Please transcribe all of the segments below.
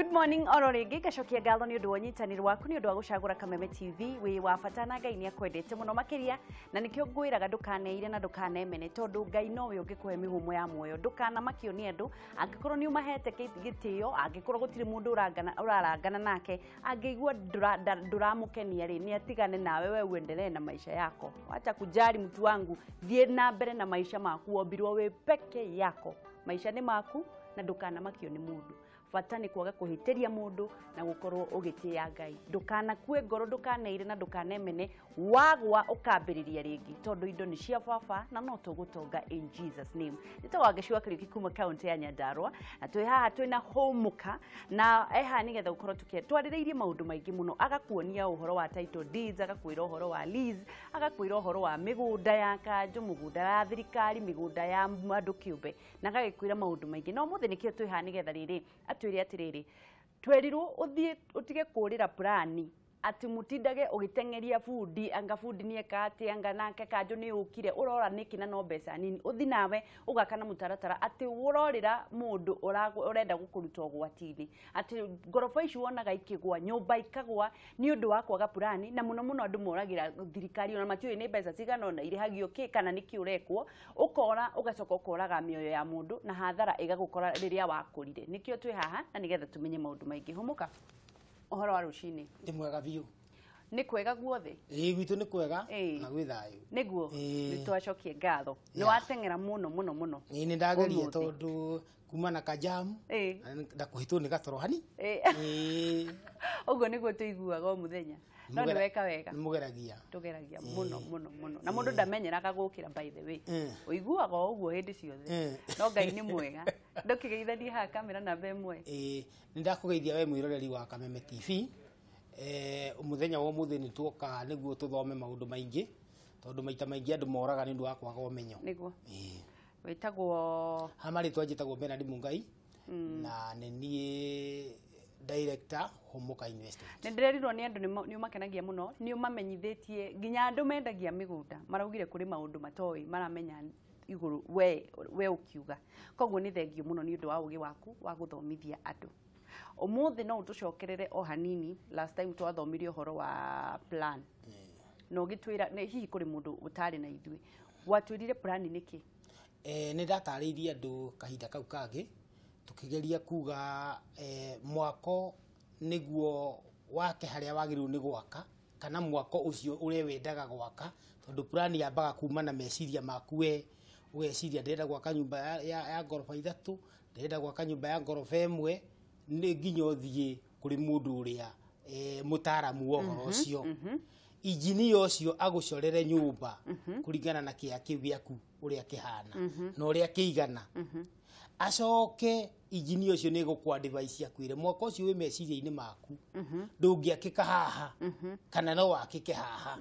Good morning oro rĩngĩ ngacokia ngatho nĩ ũndũ wa ũnyitanĩri waku nĩ ũndũ wa gũcagũra Kameme TV wĩ wa bata na Ngai nĩ akwendete mũno makĩria na nĩkĩo ngwĩraga ndũkaneire na ndũkanemene tondũ Ngai nowe ũngĩkũhe mĩhũmũ ya muoyo. Ndũkanamakio nĩ andũ angĩkorwo nĩ ũmahete gĩtĩo, angĩkorwo gũtirĩ mũndũ ũrarangana nake, angĩigua ndũramũkenia rĩ, nĩ atigane nawe, we uendelee na maisha yako. Wacha kujali mtu wangu, thiĩ na mbere na maisha maku, wombirwo wĩ peke yako. Maisha nĩ maku na ndũkanamakio nĩ mũndũ. Bata nĩ kwaga kũhĩtĩria mũndũ na gũkorwo ũgĩtĩĩa Ngai. Ndũkanakue ngoro, ndũkaneire na ndũkanemene, wagwa ũkambĩrĩria rĩngĩ tondũ indo nĩ cia baba na no tũgũtonga in Jesus name. Nĩtagwo Wangeci Kariuki kuma kaunti ya Nyandarua na twĩ haha twĩna Hũmũka na haha nĩgetha gũkorwo twarĩrĩirie maũndũ maingĩ mũno, agakuonia ũhoro wa title deeds, agakwĩra ũhoro wa lease, agakwĩra ũhoro wa mĩgũnda ya kanjũ, mũgũnda ya thirikari, mĩgũnda ya andũ kĩũmbe, na agagĩkwĩra maũndũ maingĩ. Na ũmũthĩ nĩkĩo twĩ haha nĩgetha rĩrĩ atwĩre atĩrĩrĩ, twerirwo ũthiĩ ũtige kũrĩra plani atĩ mũtindage ũgĩteng'eria bundi, anga bundi nĩeka atĩ, anga nake kanjũ nĩ ũkire, ũrora nĩkĩ na no mbeca nini. Ũthi nawe ũgaka na mũtaratara atĩ ũrorĩra mũndũ ũrenda gũkũruta ũgwati-inĩ, atĩ ngoroba ici wonaga ikĩgwa, nyũmba ikagwa nĩ ũndũ wa kwaga purani, na mũno mũno andũ moragĩra thirikari ona matiũĩ nĩ mbeca cigana ona irĩhagio kĩ kana nĩkĩ ũrekwo, ũkora ũgacoka ũkoraga mĩoyo ya mũndũ na hathara ĩgagũkora rĩrĩa wakũrire. Nĩkĩo twĩ haha na nĩgetha tũmenye maũndũ maingĩ. Hũmũka, ũhoro wa rũcinĩ? Nĩ mwega biũ. Nĩ kwega guothe? Ĩĩ, gwitũ nĩ kwega na gwĩ thayũ. Nĩguo, nĩ twacokie ngatho. Nĩ wateng'era mũno mũno mũno. Ĩĩ, nĩ ndageria tondũ kuma na kajamu na kũhĩtwo nĩ gatoro hani. Ĩĩ. Ũguo nĩguo tũiguaga o mũthenya. No nĩ weka wega. Nĩ mũgeragia. Tũgeragia mũno mũno mũno. Na mũndũ ndamenyeraga gũkĩra by the way. Ũiguaga o ũguo hĩndĩ ciothe. No Ngai nĩ mwega. Ndũkĩgeithanie haha kamera namba ĩmwe. Ĩĩ, nĩ ndakũgeithia we mwĩroreri wa Kameme TV. Mũthenya wa ũmũthĩ nĩ tuoka nĩguo tũthome maũndũ maingĩ tondũ maita maingĩ andũ moraga nĩ ũndũ wa kwaga ũmenyo. Nĩguo. Wĩtagwo? Ha marĩtwa njĩtagwo Bernard Mungai na nĩ niĩ director Hũmũka Investment. Nĩ ndĩrerirwo nĩ andũ nĩ ũmakenagia mũno, nĩ ũmamenyithĩtie nginya andũ mendagia mĩgũnda maraugire kũrĩ maũndũ matoĩ maramenya igũrũ we ũkiuga. Koguo nĩ thengio mũno nĩ ũndũ wa ũgĩ waku wa gũthomithia andũ. Ũmũthĩ no ũtũcokerere o hanini, last time twathomire ũhoro wa plan. Na ũgĩtwĩra hihi kũrĩ mũndũ ũtarĩ na ithuĩ. Watwĩrire plan nĩ kĩ? Nĩ ndatarĩirie andũ kahinda kau kangĩ tũkĩgeria kuga mwako nĩguo wake harĩa wagĩrĩirwo nĩ gwaka kana mwako ũcio ũrĩa wendaga gwaka, tondũ plan yambaga kuma na meciria maku we, ũgeciria ndĩrenda gwaka nyũmba ya ngoroba ithatũ, ndĩrenda gwaka nyũmba ya ngoroba ĩmwe, nĩ nginya ũthiĩ kũrĩ mũndũ ũrĩa mũtaaramu wa ũhoro ũcio. Injinia ũcio agũcorere nyũmba kũringana na kĩea kĩu gĩaku ũrĩa kĩhana na ũrĩa kĩigana. Acoke injinia ũcio nĩ egũkũ advise akwĩre mwaka ũcio wĩ meciria-inĩ maku ndũngĩakĩka haha kana no wakĩke haha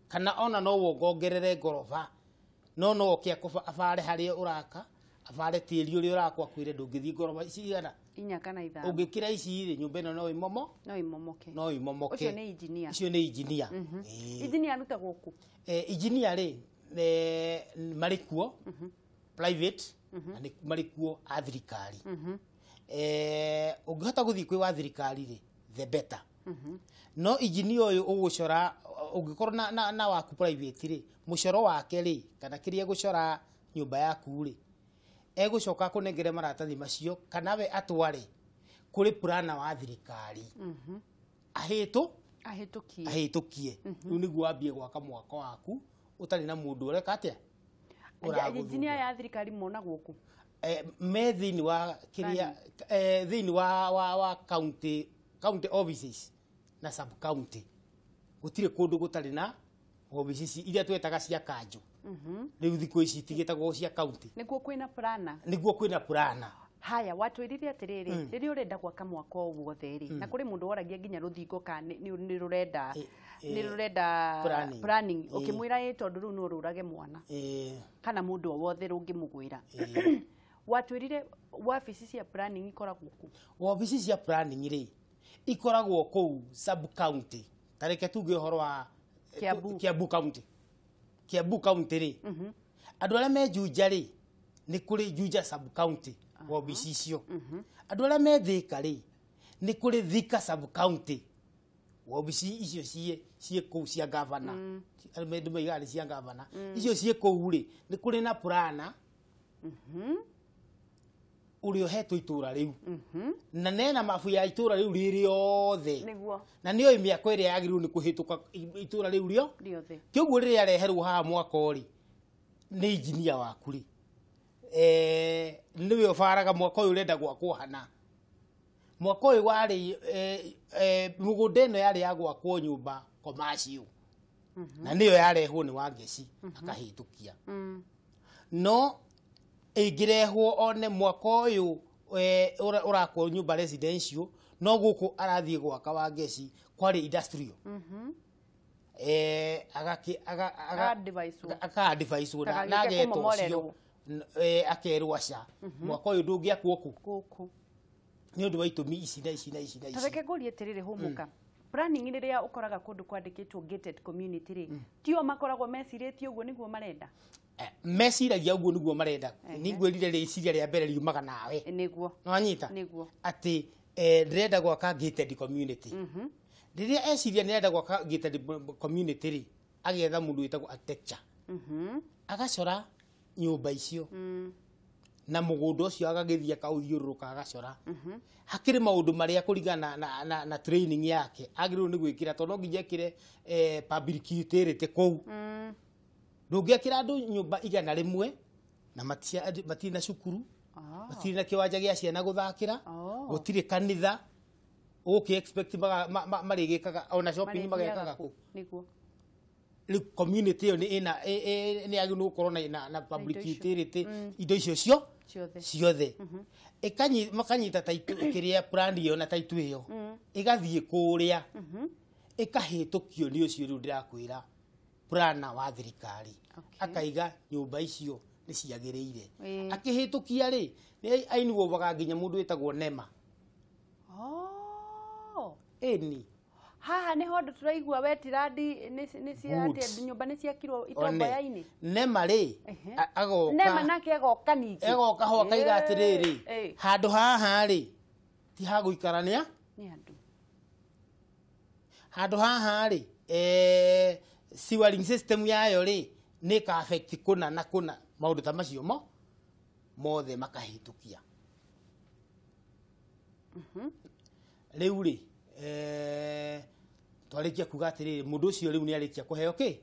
kana ona no wongongerere ngoroba no no oke abare harĩa ũraka, abare tĩri ũrĩa ũrakwa akwĩre ndũngĩthiĩ ngoroba ici igana inya kana ithano, ũngĩkĩra ici rĩ nyũmba ĩno no ĩmomo, no ĩmomoke, no ĩmomoke. Ũcio nĩ injinia. Ũcio nĩ injinia. Injinia arutagwo kũ? Injinia rĩ marĩ kuo private na nĩ marĩ kuo a thirikari. Ũngĩhota gũthiĩ kwĩ wa thirikari rĩ the better. No injinia ũyũ ũgũcora ũngĩkorwo na waku private rĩ, mũcoro wake rĩ kana kĩrĩa egũcora nyũmba yaku rĩ egũcoka kũnengere maratathi macio kana we atware kũrĩ plana wa thirikari ahĩtũkie ahĩtũkie. Rĩu nĩguo wambie gwaka mwako waku ũtarĩ na mũndũ ũreka atĩa. Injinia ya thirikari monagwo kũ? Me thĩinĩ wa kĩrĩa thĩinĩ wa county offices na sub county. Gũtirĩ kũndũ gũtarĩ na obici iria twetaga cia kanjũ. Rĩu thikũ ici itigĩtagwo cia county. Nĩguo kwĩna plana. Nĩguo kwĩna plana. Haya, watwĩrire atĩrĩrĩ, rĩrĩa ũrenda gwaka mwako o wothe rĩ, na kũrĩ mũndũ woragia nginya rũthingo kana nĩ rũrenda nĩ rũrenda planning, ũkĩmwĩra ĩ tondũ rũu no rũrage mwana kana mũndũ o wothe rũngĩmũgwĩra. Watwĩrire wabici cia planning ikoragwo kũ? Wabici cia planning rĩ ikoragwo kũu sub county. Ta reke tuge ũhoro wa Kiambu. Kiambu county. Kiambu county rĩ, andũ arĩa me Juja rĩ nĩ kũrĩ Juja sub county wabici icio. Andũ arĩa me Thika rĩ Nĩ kũrĩ Thika sub county wabici icio ciĩ kũu cia gavana, andũ maigaga nĩ cia gavana, icio ciĩ kũu rĩ, nĩ kũrĩ na purana ũrĩa ũhetwo itũra rĩu, na nena mabu ya itũra rĩu rĩ rĩothe. Nĩguo. Na nĩoĩ mĩako ĩrĩa yagĩrĩirwo nĩ kũhĩtũka itũra rĩu rĩo rĩothe. Kĩoguo rĩrĩa areherwo haha mwako rĩ, nĩ injinia waku rĩ, nĩwe ũbaraga mwako ũyũ ũrenda gwakwo hana. Mwako ũyũ warĩ mũgũnda ĩno yarĩ ya gwakwo nyũmba commercial, na nĩyo yarehwo nĩ Wangeci akahĩtũkia. No ĩngĩrehwo one mwako ũyũ ũrakwo nyũmba residential, no gũkũ arathiĩ gwaka Wangeci kwarĩ industrial, Aka-advice-wo. aka-advice-wo na Ndagagĩũke agetwo ũcio, kũmomorerwo. akerwo aca mwako ũyũ ndũngĩakwo kũ Gũkũ. Nĩ ũndũ wa itũmi ici na ici na ici na Ta ici. Reke ngũrie atĩrĩrĩ, hũmũka, planning rĩrĩa ũkoraga kũndũ kwandĩkĩtwo gated community rĩ, tio makoragwo mecirĩtie ũguo nĩguo marenda? Meciragia ũguo nĩguo marenda. Ningwĩrire rĩciria rĩa mbere riumaga nawe. Nĩguo. Nĩwanyita? Nĩguo. Atĩ ndĩrenda gwaka gated community. Rĩrĩa eciria nĩarenda gwaka gated community rĩ, agetha mũndũ wĩtagwo architecture, agacora nyũmba icio na mũgũnda ũcio, agagĩthiĩ akaũthiũrũrũka agacora. Hakĩrĩ maũndũ marĩa kũringana na training yake agĩrĩirwo nĩ gwĩkĩra, tondũ no nginya ekĩre public utility kũu. Ndũngĩakĩra andũ nyũmba 100 na matirĩ na cukuru, matirĩ na kĩwanja gĩa ciana gũthakĩra, gũtirĩ kanitha, ũgũkĩ expect marĩgĩkaga ona shopping magekaga kũ? Nĩguo. Rĩu community ĩyo nĩ ĩna nĩ yagĩrĩirwo gũkorwo na public indo icio. utility, indo icio cio ciothe. Ciothe. Makanyita title kĩrĩa plan ĩyo na title ĩyo ĩgathiĩ kũrĩa ĩkahĩtũkio nĩ ũcio rĩu ndĩrakwĩra plana wa thirikari. Akaiga nyũmba icio nĩ ciagĩrĩire. Akĩhĩtũkia rĩ, nĩ ainwovaga nginya mũndũ wĩtagwo NEMA. Ĩni. Haha nĩho andũ tũraigua wetland nĩ Good. ciate nyũmba nĩ ciakirwo One. itomboya-inĩ. NEMA rĩ, agoka. NEMA nake agoka ningĩ. Egoka ho akaiga atĩrĩrĩ, handũ haha rĩ, ti ha gũikarania Nĩ andũ. Handũ haha rĩ, sewering system yayo rĩ, nĩ ĩka affect kũna na kũna, maũndũ ta macio mo mothe makahĩtũkia. Rĩu rĩ, twarĩkia kuga atĩrĩrĩ, mũndũ ũcio rĩu nĩ arĩkia kũheo kĩ?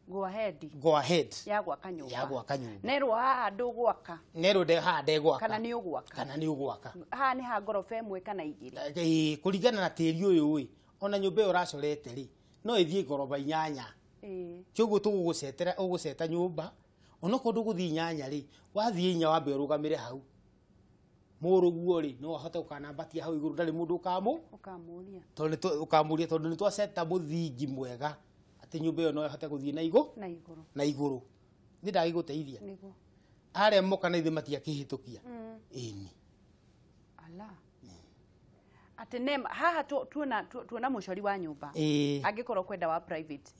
Go ahead. Go ahead. Ya gwaka nyũmba. Ya gwaka nyũmba. Nerwo haha ndũgwaka. Nerwo haha ndegwaka. Kana nĩ ũgwaka. Kana nĩ ũgwaka. Haha nĩ ha ngoroba ĩmwe kana igĩrĩ. Kũringana na tĩri ũyũ ĩ, ona nyũmba ĩyo ũracorete rĩ, no ĩthiĩ ngoroba inyanya. Kĩoguo tũgũgũcetera ũgũceta nyũmba onokorwo ndũgũthiĩ inyanya rĩ, wathiĩ inya wambe ũrũgamĩre hau mũrũguo rĩ, no ahote gũkanambatia hau igũrũ, ndarĩ mũndũ ũkamũ Ũkamũria. Tondũ ũkamũria, tondũ nĩ twaceta mũthingi mwega atĩ nyũmba ĩyo no ĩhote gũthiĩ na igũ Na igũrũ. Na igũrũ nĩ ndagĩgũteithia. Nĩguo. Arĩa moka na ithuĩ matiakĩhĩtũkia. Ĩni. Ala. Atĩ NEMA haha tuona mũcori wa nyũmba. Angĩkorwo kwenda wa private.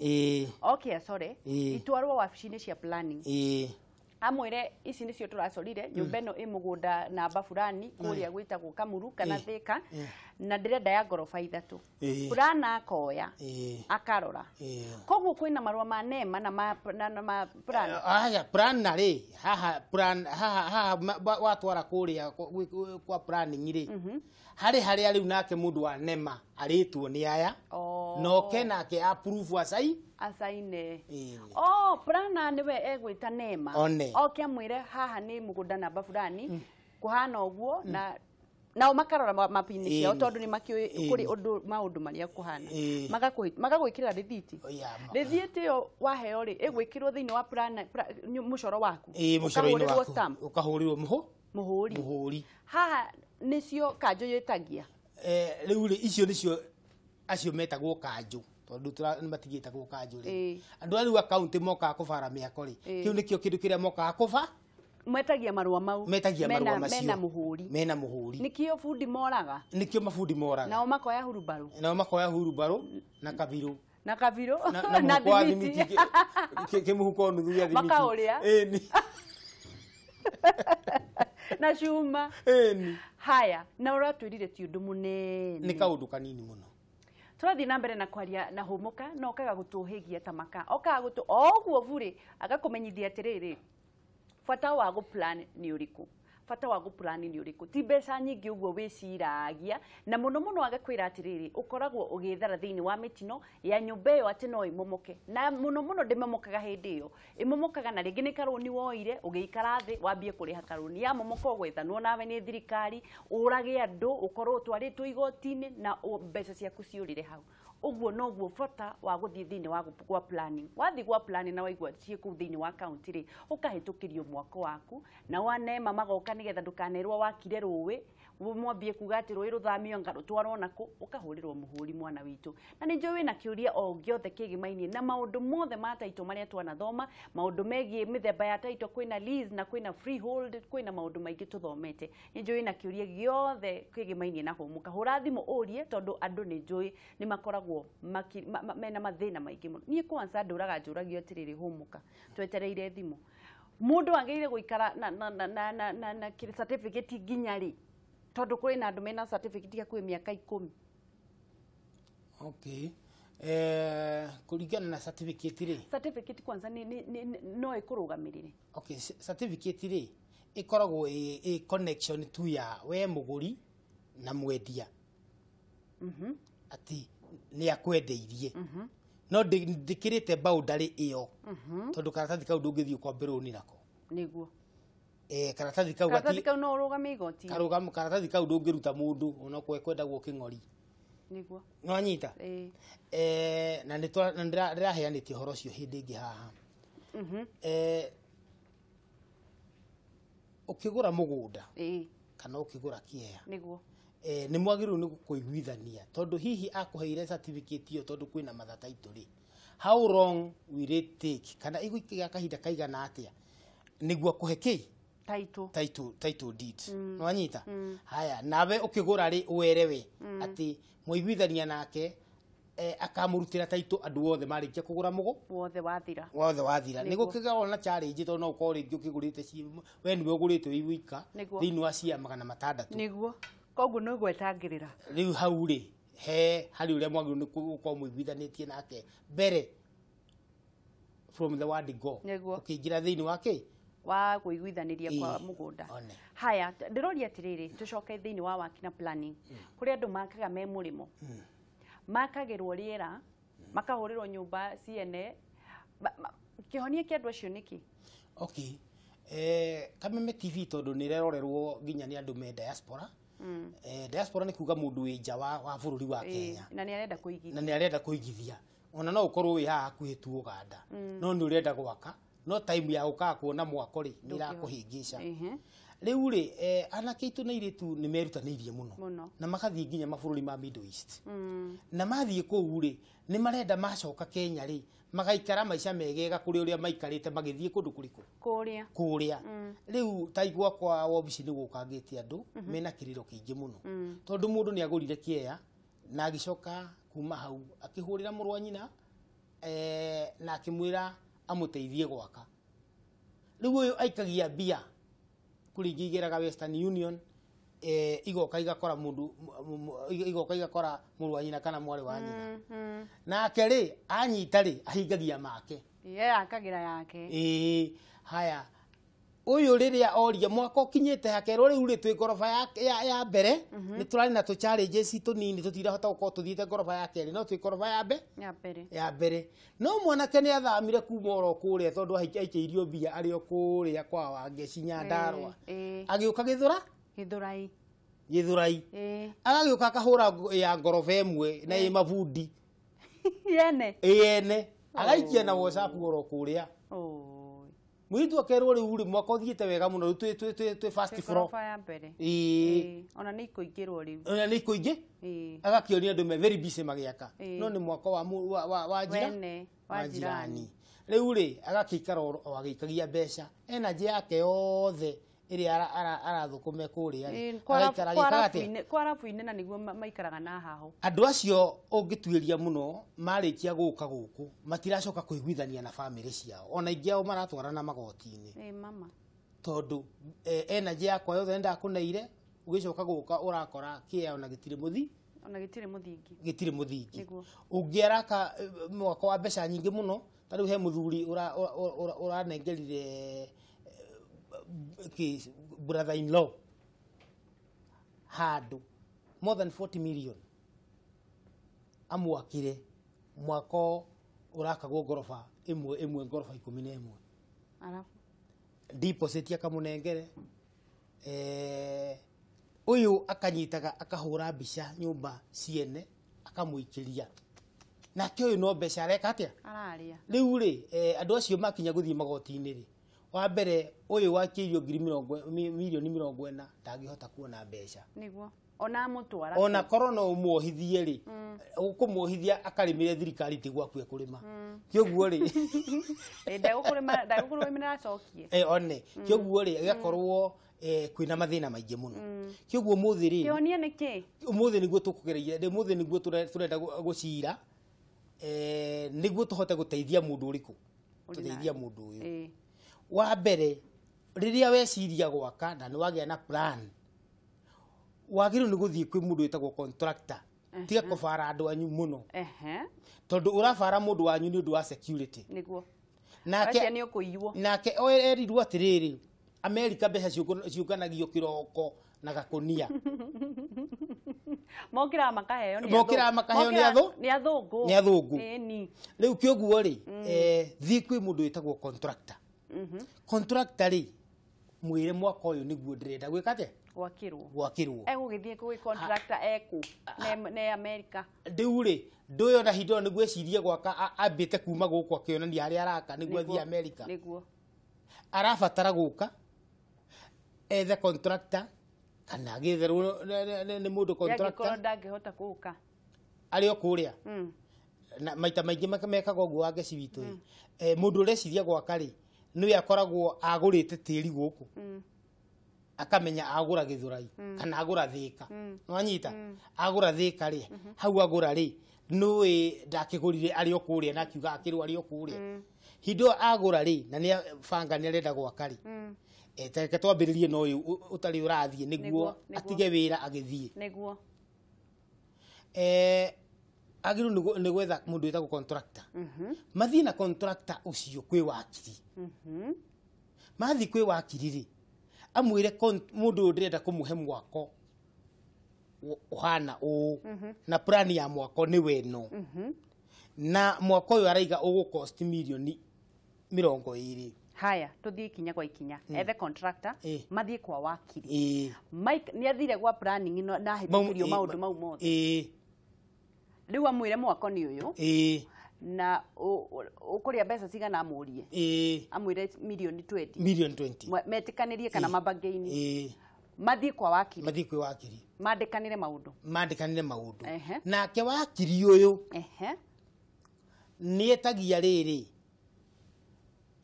Okay, sorry. Itwarwo wabici-inĩ cia planning. Amwĩre ici nĩcio tũracorire nyũmba ĩno ĩ mũgũnda namba fulani kũrĩa gwĩtagwo Kamuru kana Thika, na ndĩrenda ya ngoroba ithatũ. Plana akoya akarora. Koguo kwĩna marũa ma NEMA na ma plan. Aya plan na rĩ, haha plan haha haha watwara kũrĩa kwa planning rĩ, harĩ harĩa rĩu nake mũndũ wa NEMA arĩtwo nĩ aya noke nake approve acai acaine. Ĩĩ. Oh, plana nĩwe egwĩta NEMA. One. Oke amwĩre haha nĩ mũgũnda namba fulani kũhana ũguo, na nao makarora mapi-inĩ ciao, tondũ nĩ makĩũĩ kũrĩ ũndũ maũndũ marĩa kũhana. Magagwĩkĩrĩra rĩthiti. Rĩthiti ĩyo waheo rĩ, ĩgwĩkĩrwo thĩinĩ wa plan, mũcoro waku. Ĩĩ, mũcoro-inĩ Ũkahũrĩrwo waku. stamp. Ũkahũrĩrwo mũhũri. Mũhũri. Haha nĩcio kanjũ yĩtagia. Rĩu rĩ, icio nĩcio acio metagwo kanjũ, tondũ nĩ matigĩtagwo kanjũ rĩ. Andũ a rĩu a kaunti mokaga kũbara mĩako rĩ, kĩu nĩkĩo kĩndũ kĩrĩa mokaga kũba. Metagia marũa mau. Metagia marũa macio. Mena mũhũri. Mena mũhũri. Nĩkĩo bundi moraga. Nĩkĩo mabundi moraga. Nao makoya hurubarũ. Nao makoya hurubarũ na kabirũ. Na kabirũ. Na mũhuko wa thimiti. Thimiti, kĩmũhuko nuthu gĩa thimiti. Makaũrĩa. Ĩni. Na cuma. Ĩni. Haya, na ũratwĩrire ti ũndũ mũnene. Nĩ kaũndũ kanini mũno. Tũrathiĩ na mbere na kwaria na Hũmũka, na okaga gũtũhĩgia ta maka, okaga gũtũ o ũguo burĩ agakũmenyithia atĩrĩrĩ, bata wa gũ-plan nĩ ũrĩkũ, bata wa gũ-plan nĩ ũrĩkũ, ti mbeca nyingĩ ũguo wĩciragia, na mũno mũno agakwĩra atĩrĩrĩ, ũkoragwo ũgĩthara thĩinĩ wa mĩtino ya nyũmba ĩyo atĩ no ĩmomoke, na mũno mũno ndĩmomokaga hĩndĩ ĩyo, ĩmomokaga na rĩngĩ nĩ karũni woire ũgĩikara thĩ wambie kũrĩha karũni, yamomoka ũgwethanwo nawe nĩ thirikari, ũrage andũ, ũkorwo ũtwarĩtwo igoti-inĩ na mbeca ciaku ciũrĩre hau. Ũguo noguo bata wa gũthiĩ thĩinĩ wa gwa planning. Wathiĩ gwa planning na waigua ciĩ kũu thĩinĩ wa kaunti rĩ, ũkahĩtũkĩrio mwako waku, na wanema magoka nĩgetha ndũkanerwo wakire rũĩ, mwambie kuga atĩ rũĩ rũthamio anga rũtwarwo nakũ, ũkahũrĩrwo mũhũri mwana witũ. Na nĩ njũĩ wĩna kĩũria o gĩothe kĩgĩmainie na maũndũ mothe ma taito marĩa twanathoma, maũndũ megiĩ mĩthemba ya taito, kwĩna lease na kwĩna freehold, kwĩna maũndũ maingĩ tũthomete. Nĩ njũĩ wĩna kĩũria gĩothe kĩgĩmainie na Hũmũka. Hũra thimũ ũrie, tondũ andũ nĩ njũĩ nĩ makoragwo mena mathĩna maingĩ mũno. Niĩ kwanza ndũraga njũragio atĩrĩrĩ, Hũmũka, twetereire thimũ. Mũndũ agĩrĩire gũikara na certificate nginya rĩ? Tondũ kũrĩ na andũ mena certificate hakuhĩ mĩaka 10. Okay. Kũringana na certificate rĩ, Certificate kwanza nĩ no ĩkũrũgamĩrĩre. Okay, certificate rĩ ĩkoragwo ĩ connection tu ya we mũgũri na mwendia. Atĩ nĩ akwendeirie. No ndĩkĩrĩte boundary ĩyo. Tondũ karatathi kau ndũngĩthiĩ ũkombe rũni nako. Nĩguo. Karatathi kau Karatathi kau no ũrũgame igoti. Karũgamo karatathi kau ndũngĩruta mũndũ onokorwo ekwendagwo kĩng'ori. Nĩguo. Nĩwanyita? Ĩĩ. Na ndĩraheanĩte ũhoro ũcio hĩndĩ ĩngĩ haha. Ũkĩgũra mũgũnda kana ũkĩgũra kĩea. Nĩguo. Nĩ mwagĩrĩirwo nĩ kũiguithania tondũ hihi akũheire certificate ĩyo tondũ kwĩna matha title rĩ. How long will it take? Kana ĩgũikia kahinda kaigana atĩa nĩguo akũhe kĩ? Title. Title deed. Nĩwanyita? Haya, nawe ũkĩgũra rĩ ũerewe atĩ mwaiguithania nake akamũrutĩra title andũ othe marĩkia kũgũra mũgũ Wothe wathira. Wothe wathira. Nĩguo. Nĩ gũkĩgĩaga na challenge tondũ no ũkorwo rĩngĩ ũkĩgũrĩte we nĩwe ũgũrĩte wĩ wika thĩinĩ wa cia 600. Nĩguo. Koguo nĩ ũgwetangĩrĩra. Rĩu hau rĩ he harĩ ũrĩa mwagĩrĩirwo nĩ gũkorwo mũiguithanĩtie nake mbere from the word go. Nĩguo. Ũkĩingĩra thĩinĩ wa kĩ? Wa kũiguithanĩria kwa mũgũnda. Haya, ndĩroria atĩrĩrĩ, tũcoke thĩinĩ wa waki na planning. Kũrĩ andũ makaga me mũrĩmo. Makagĩrwo rĩera, makahũrĩrwo nyũmba ciene. Kĩhonia kĩa andũ acio nĩkĩ? Okay. Kameme TV tondũ nĩ ĩrerorerwo nginya nĩ andũ me diaspora. Diaspora nĩ kuga mũndũ wĩ nja wa bũrũri wa Kenya. Na nĩ arenda kũigithia. Na nĩ arenda kũigithia. Ona no ũkorwo wĩ haha hakuhĩ tu Uganda. No nĩ ũrenda gwaka. No time ya gũkaga kuona mwako rĩ nĩ ĩrakũhĩngĩca. Rĩu rĩ anake aitũ na airĩtu nĩ merutanĩirie mũno. Na magathiĩ nginya mabũrũri ma Middle East. Na mathiĩ kũu rĩ nĩ marenda macoka Kenya rĩ magaikara maica megega kũrĩ ũrĩa maikarĩte magĩthiĩ kũndũ kũrĩkũ? Kũrĩa. Kũrĩa. Rĩu ta gwakwa wabici nĩ gũkangĩte andũ mena kĩrĩro kĩingĩ mũno. Tondũ mũndũ nĩ agũrire kĩea na agĩcoka kuma hau akĩhũrĩra mũrũ wa nyina na akĩmwĩra amũteithie gwaka. Rĩu ũyũ aikagia mbia kũrĩ ingĩ igeraga Western Union igoka igakora mũndũ igoka igakora mũrũ wa nyina kana mwarĩ wa nyina. Nake rĩ anyita rĩ ahingagia make. Ye akagĩra yake. Ĩĩ, haya ũyũ rĩrĩa oria mwaka ũkinyĩte hakerwo rĩu rĩ twĩ ngoroba ya mbere nĩ tũrarĩ na tũ challenges tũnini tũtirahota gũkorwo tũthiĩte ngoroba ya kerĩ no twĩ ngoroba ya mbere. Ya mbere. No mwanake nĩ athamire kuma oro kũrĩa tondũ aikĩirio mbia arĩ o kũrĩa kwa Wangeci Nyandarũa. Agĩũka Gĩthũra? Gĩthũrai. Gĩthũrai. Agagĩũka akahũra ya ngoroba ĩmwe na ĩ mabundi. Yene. Yene. Agaikia na WhatsApp oro kũrĩa. Mũirĩtu akerwo rĩu rĩ mwaka ũthiĩte wega mũno rĩu twĩ first floor. Ngoroba ya mbere. Ĩĩ. Ona nĩ ikũingĩrwo rĩu. Ona nĩ ikũingĩ? Ĩĩ. Agakĩonia andũ me very busy magĩaka. No nĩ mwako wa Wene, wa jirani. Rĩu rĩ agakĩikara o agĩikagia mbeca. Energy yake yothe ĩrĩa arathũkũme kũrĩa rĩ. Agaikara agĩkaga atĩa? Kwa rabu-inĩ na nĩguo maikaraga na haho. Andũ acio ũngĩtuĩria mũno marĩkia gũka gũkũ matiracoka kũiguithania na bamĩrĩ ciao. Ona aingĩ ao maratwarana magoti-inĩ. Ĩĩ mama. Tondu energy yakwa yothe ndakuneire ugicoka guka urakora kia ona gitiri muthi ona gitiri muthingi gitiri muthingi ungiaraka mwako wa mbeca nyingi muno ta riu he muthuri uranengerire ki brother in law handu more than 40 million amwakire mwako urakagwo ngoroba imwe imwe ngoroba 11 arafu deposit akamunengere uyu akanyitaga akahura mbica nyumba ciene akamuikiria nake uyu no mbeca areka atia araria riu ri andu acio makinya guthie magoti-ini ri wa mbere uyu wakiirio ngiri milioni 40 ndangihota kuona mbeca niguo ona mutwara ona korwo no umuohithie ri ukumuohithia akarimire thirikari ti gwaku ekurima kioguo ri ndagukurima ndagukurima acokie one kioguo ri igakorwo kwina mathina maingi muno kioguo muthi ri kionie niki umuthi niguo tukugereria umuthi niguo turenda gucira niguo tuhote guteithia mundu uriku tuteithia mundu uyu wa mbere riria weciria gwaka na ni wagia na plan wagirwo ni guthie kwi mundu witagwo contractor tiga kubara andu anyu muno tondu urabara mundu wanyu ni undu wa security niguo nake ni ukuiywo nake erirwo atiriri America mbeca ciunganagio kiroko na gakunia mokira makaheo ni mokira makaheo ni athu ni athungu ni athungu ni riu kioguo ri thie kwi mundu witagwo contractor contractor ri mwire mwaka uyu niguo ndirenda gwika atia gwakirwo gwakirwo egugithie kwi contractor eku ne America ndiu ri nduyo na hindo niguo ecirie gwaka ambite kuma guku akionania aria araka niguo athie America niguo arabatara guka ethe contractor kana agitherwo ni mundu contractor ndangihota guka ari o kuria na maita maingi mekaga uguo wa ngeci witu mundu ureciria gwaka ri niwe akoragwo agurite tiri guku akamenya agura githurai kana agura thika nwanyita agura thika ri hau agura ri nui ndakigurire ari o kuria na akiuga akirwo ari o kuria hindo agura ri na ni banga ni arenda gwaka ri reke twambiririe no uyu utari urathie niguo atige wira agithie niguo agirwo ni gwetha mundu witagwo contractor mathie na contractor ucio kwi wakiri mathi kwi wakiri ri amwire mundu uyu ndirenda kumuhe mwako uhana uu na plan ya mwako ni weno na mwako uyu araiga ugu cost milioni 20. Haya tuthie ikinya kwa ikinya ethe contractor mathie kwa wakiri Mike ni athire gwa planning na hitukirio maundu mau mothe riu amwire mwako ni uyu na ukuria mbeca cigana amurie amwire milioni 20 milioni 20 metikanirie kana mabangeini mathie kwa wakiri mathie kwa wakiri mandikanire maundu nake wakiri uyu ni etagia riri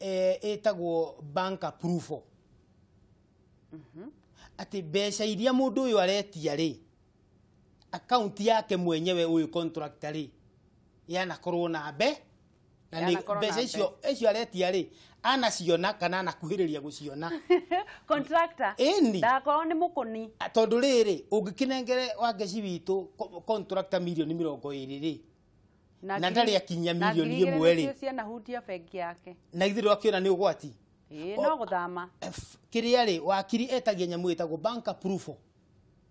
etagwo bank approval ati mbeca iria mundu uyu aretia ri account yake mwenyewe uyu contractor ri yanakorwo na mbe na ni mbeca icio icio aretia ri anaciona kana anakuhiriria guciona contractor ndakorwo ni mukuni tondu riri ungikinengere wa ngeci witu contractor milioni 20 ri na ndari akinya milioni 1 ri cianahutia bengi yake na githiro akiona ni ugwati no guthama kiria ri wakiri etagia nyamu itagwo bank approval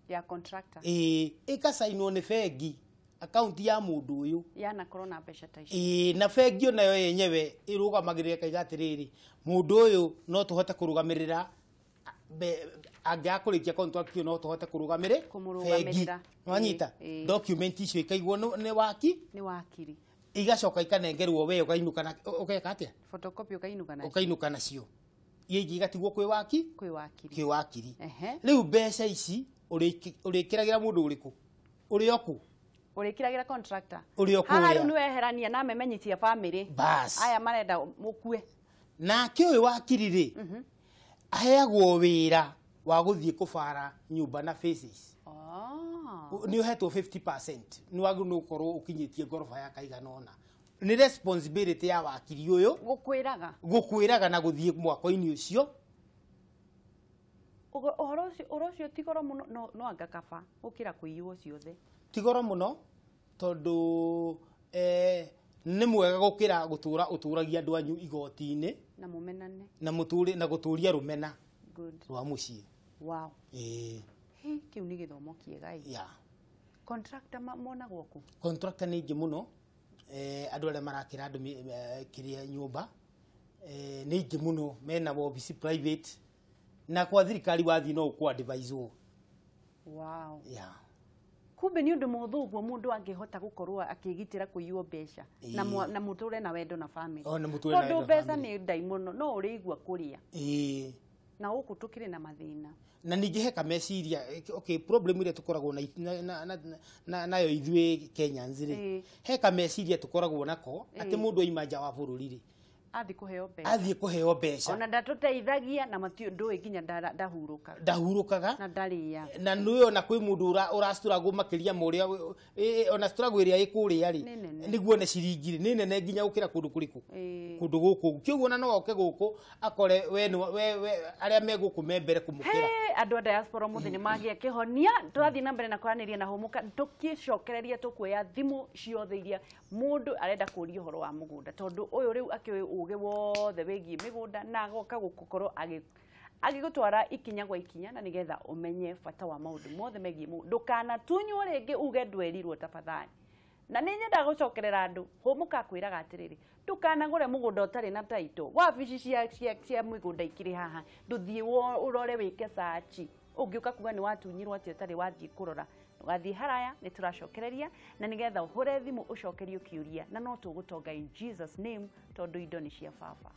ya contractor ikasainwo ni bengi account ya mundu uyu yanakorwo na mbeca ta ici na bengi onayo yenyewe irugamagirira kaiga atiriri mundu uyu no tuhote kurugamirira angĩakũrĩkia contract no tuhote kurugamire bengi nwanyita document icio ikaigwo ni waki ni wakiri igacoka ikanengerwo we ukainuka na ukeka atia photocopy ukainuka nacio ukainuka nacio iria ingĩ igatigwo kwĩ waki kwĩ wakiri kwĩ wakiri rĩu mbeca ici ũrĩkĩragĩra mũndũ ũrĩkũ ũrĩ oku ũrĩkĩragĩra contractor ũrĩ o haha rĩu kũrĩa nĩ weherania na memenyi cia family bas aya marenda mũkue nake ũyũ wakiri rĩ aheagwo wĩra wa gũthiĩ kũbara nyũmba na faces nĩ ũhetwo 50% nĩ wagĩrĩirwo nĩ gũkorwo ũkinyĩtie ngoroba ya kaigana ũna nĩ responsibility ya wakiri ũyũ gũkwĩraga gũkwĩraga na gũthiĩ mwako-inĩ ũcio Ũhoro ũcio, ũhoro ũcio ti goro mũno, no anga kaba gũkĩra kũiywo ciothe. Ti goro mũno tondũ nĩ mwega gũkĩra gũtũra ũtũragia andũ anyu igoti-inĩ na mũmenane na mũtũre na gũtũria rũmena rwa mũciĩ. Wow. Ĩĩ. Hi, kĩu nĩ gĩthomo kĩega ĩ. Yeah. Contractor monagwo kũ? Contractor nĩ aingĩ mũno, andũ arĩa marakĩra andũ kĩrĩa nyũmba, nĩ aingĩ mũno, mena wobici private na kwa thirikari wathiĩ no ũkũ advise wo. Wow. Yeah. Kumbe nĩ ũndũ mũhũthũ ũguo mũndũ angĩhota gũkorwo akĩgitĩra kũiywo mbeca na mũtũre na wendo na family. O, na mũtũre na Tondũ wendo na mbeca family. nĩ ndai mũno, no ũrĩigua kũrĩa. Ĩĩ. Na gũkũ tũkĩrĩ na mathĩna. Na ningĩ he kameciria, okay, problem ĩrĩa tũkoragwo nayo ithuĩ Kenyans rĩ, he kameciria tũkoragwo nako atĩ mũndũ aima nja wa bũrũri rĩ, athiĩ kũheo mbeca. Athiĩ kũheo mbeca. Ona ndatũteithagia na ndũĩ nginya ndahurũkaga. Ndahurũkaga. Na ndarĩaga. Na nĩũĩ ona kwĩ mũndũ ũrastruggle makĩria ma ũrĩa ona struggle ĩrĩa ĩ kũrĩa rĩ, Nĩ nene. nĩguo one ciringi rĩ, nĩ nene nginya gũkĩra kũndũ kũrĩkũ? Kũndũ gũkũ. Kĩoguo ona no oke gũkũ akore we nĩ we, we, arĩa me gũkũ me mbere kũmũkĩra. He, andũ a diaspora mũthĩ nĩ magĩa kĩhonia. Tũrathiĩ na mbere na kwaranĩria na Hũmũka, tũkĩcokereria tũkuoya thimũ ciothe iria mũndũ arenda kũria ũhoro wa mũgũnda, tondũ ũyũ rĩu akĩũĩ ũgĩ wothe wĩgiĩ mĩgũnda na agoka gũkorwo agĩgũtwara ikinya gwa ikinya na nĩgetha ũmenye bata wa maũndũ mothe megiĩ mũgũnda. Ndũkanatunywo rĩngĩ uge ndwerirwo tafadhali. Na nĩ nyendaga gũcokerera andũ, Hũmũka akwĩraga atĩrĩrĩ, ndũkanagũre mũgũnda ũtarĩ na title. Wabici cia mĩgũnda ikĩrĩ haha, ndũthiĩ ũrore wĩke search. Ũngĩũka kuga nĩ watunyirwo atĩ ũtarĩ wathiĩ kũrora, ndũgathiĩ haraya, nĩ tũracokereria na nĩgetha ũhũre thimũ ũcokerio kĩũria, na no tũgũtonga in Jesus name, tondũ indo nĩ cia baba.